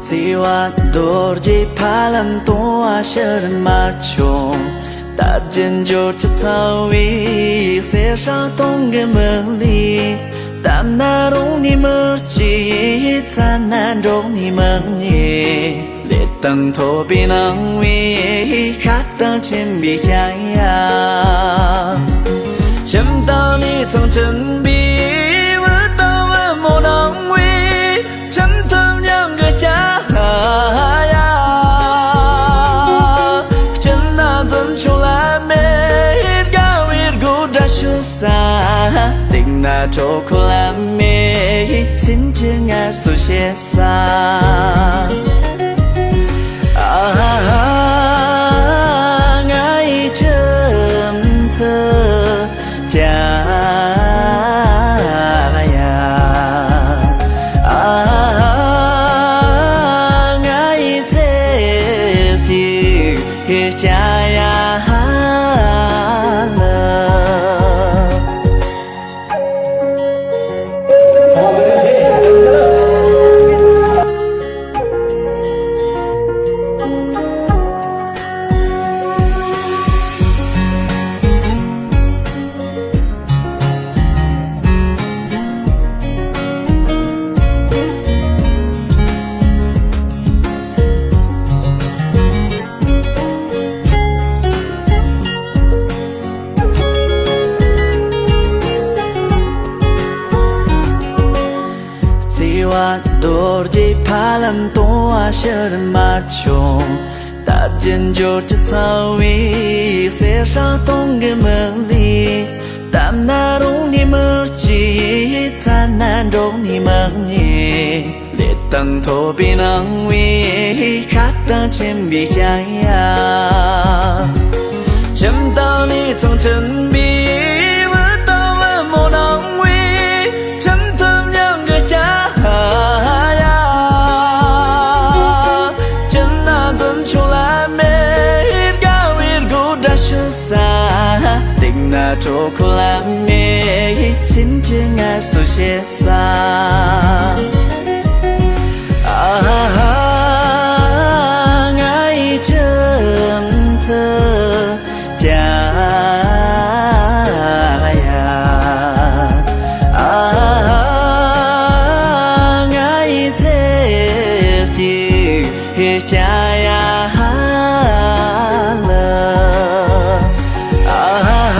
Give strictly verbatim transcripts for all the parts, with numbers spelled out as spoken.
བརྩེ་བ་རྡོ་རྗེ་ཕ་ལམ་སྟོང་བ་ཕྱིར་མ་བྱུང་། ལྟ་རྒྱུ་འབྱོར་གྱི་ཚ་བའི་གསེར་སྲང་སྟོང་གི་མི་ལུས། བཏབ་ན་རུང་ནི་མི་སྐྱེ། ཚ་ན་འགྲོགས་ནི་མི་ཉེ། ལས་དང་ཐོབ་པའི་སྣང་བས་ཤ་དང་མཆིན་པའི་སྐྱ་ཡ། ཁྱིམ་དང་གནས་ཚང་སྦྱིན་པའི་བུ་དང་བུ་མོ་སྣང་བས། ཁྱིམ་ཐབ་མྱང་གི་སྐྱ་ཡ། སྐྱིད་ན་འཛུམ་ཆུང་ལ་མེད། དགའ་བའི་དགོད་སྒྲ་ཞུ་ས། སྡུག་ན་གྲོད་ཁོག་ལ་མེད། སེམས་ཀྱི་ངལ་གསོ་བྱེད་ས། ཨ་ཧ་ཧ། ང་ཡི་ཁྱིམ་ཐབ་སྐྱ་ཡ། ཨ་ཧ་ཧ། ང་ཡི་ཚེ་གཅིག་སྐྱ་ཡ་ལ། བརྩེ་བ་རྡོ་རྗེ་ཕ་ལམ་སྟོང་བ་ཕྱིར་མ་བྱུང་། ལྟ་རྒྱུ་འབྱོར་གྱི་ཚ་བའི་གསེར་སྲང་སྟོང་གི་མི་ལུས། བཏབ་ན་རུང་ནི་མི་སྐྱེ། ཚ་ན་འགྲོགས་ནི་མི་ཉེ། ལས་དང་ཐོབ་པའི་སྣང་བས་ཤ་དང་མཆིན་པའི་སྐྱ་ཡ། ཁྱིམ་དང་གནས་ཚང་སྦྱིན་པའི་བུ་དང་བུ་མོ་སྣང་བས། ཁྱིམ་ཐབ་མྱང་གི་སྐྱ་ཡ། སྐྱིད་ན་འཛུམ་ཆུང་ལ་མེད། དགའ་བའི་དགོད་སྒྲ་ཞུ་ས། སྡུག་ན་གྲོད་ཁོག་ལ་མེད། སེམས་ཀྱི་ངལ་གསོ་བྱེད་ས། ཨ་ཧ་ཧ། ང་ཡི་ཁྱིམ་ཐབ་སྐྱ་ཡ། ཨ་ཧ་ཧ། ང་ཡི་ཚེ་གཅིག་སྐྱ་ཡ་ལ། ཨ་ཧ་ཧ།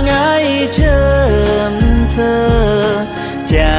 ང་ཡི་ཁྱིམ་ཐབ་སྐྱ་